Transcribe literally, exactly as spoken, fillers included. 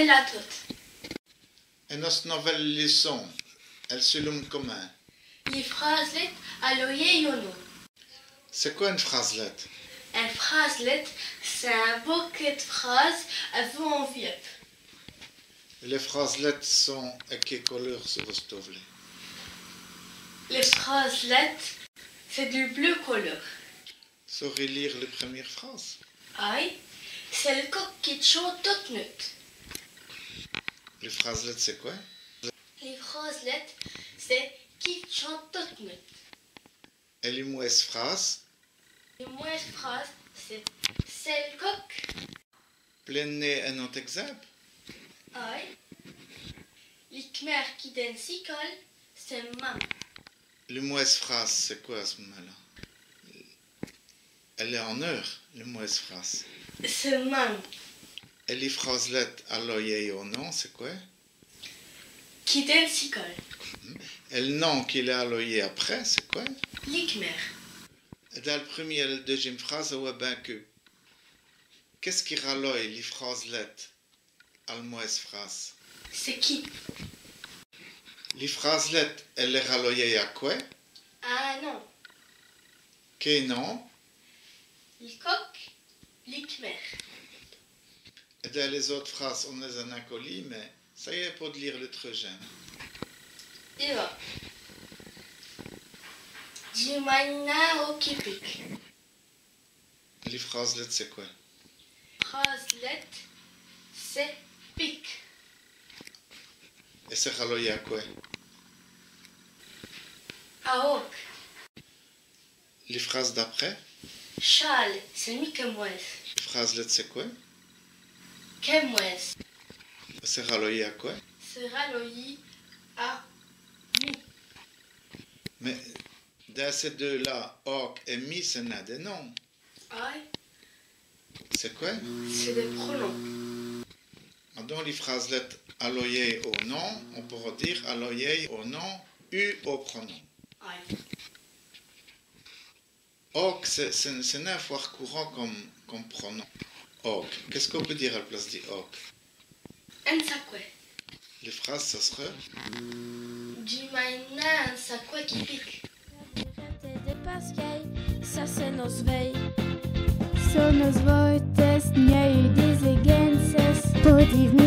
Bèla tot. Èt nosse novèle lèçon, èle si lome comint ? Li fraselète aloyêye au nom. C'èst qwè one fraselète ? One fraselète, c'èst on bokèt d' frâses avou on vêrbe. Lès fraselètes sont è qué coleûr so vosse tauvelé ? Lès fraselètes, c'èst dè bleû coleûr. Sârîz lîre li prumêre frâse ? Ây, c'èst l' coq qui tchante tote nût. Li fraselète, c'èst qwè ? Li fraselète, c'èst qui tchante tote nût. Èt li mwêsse frâse ? Li mwêsse frâse, c'èst, c'èst l' coq. Plinez on-ôte ègzimpe. Ây. Li k'mère qui dène sicole, c'èst m' mame. Li mwêsse frâse, c'èst qwè a ç' momint-la ? Èle èst en eûre, li mwêsse frâse. C'èst m' mame. Èt li fraselète aloyêye au nom, c'èst qwè ? Qui dène sicole. Èt l' nom qu'il èst aloyé après, c'èst qwè ? Li k'mère. Èt dins l' prumêre èt l' deûzinme frâse, on vwèt bin qui, qu'èst-ce qui raloye li fraselète al mwêsse frâse ? C'èst qui. Li fraselète, èle èst raloyêye a qwè ? A on nom. Qué nom ? Li coq, li k'mère. Èt dins lès-ôtes frâses, on-z-èst incolî, mins ça i èst po d' lîre li treûzinme. I va. Dji m' mène on qui pique. Li fraselète, c'èst qwè ? Fraselète, c'èst pique. Èt c'èst raloyé a qwè ? A ôke. Li frâse d'après ? Chal, c'èst mi qui mwêsse. Li fraselète, c'èst qwè ? Qui mwêsse. C'èst raloyé a qwè ? C'èst raloyé a mi. Mins dins cès deûs-la, ôke èt mi, ci n'èst nin dès noms. Ây. C'èst qwè ? C'èst dès pronoms. Adon li fraselète aloyêye au nom, on pôreut dîre aloyêye au nom ou au pronom. Ây. Ôke, c'èst, c'èst, c'èst nin fwârt courant come, come pronom. Ôke. Qu'èst-ce qu'on pout dîre al place di ôke ? On saqwè. Li frâse, ça sèreût ? Dji m' mène on saqwè qui pique. Arètez di pasquér, ça c'èst nosse vèye. So nosse vôye, tèsse, gn-a dès ègènces. Po div'nu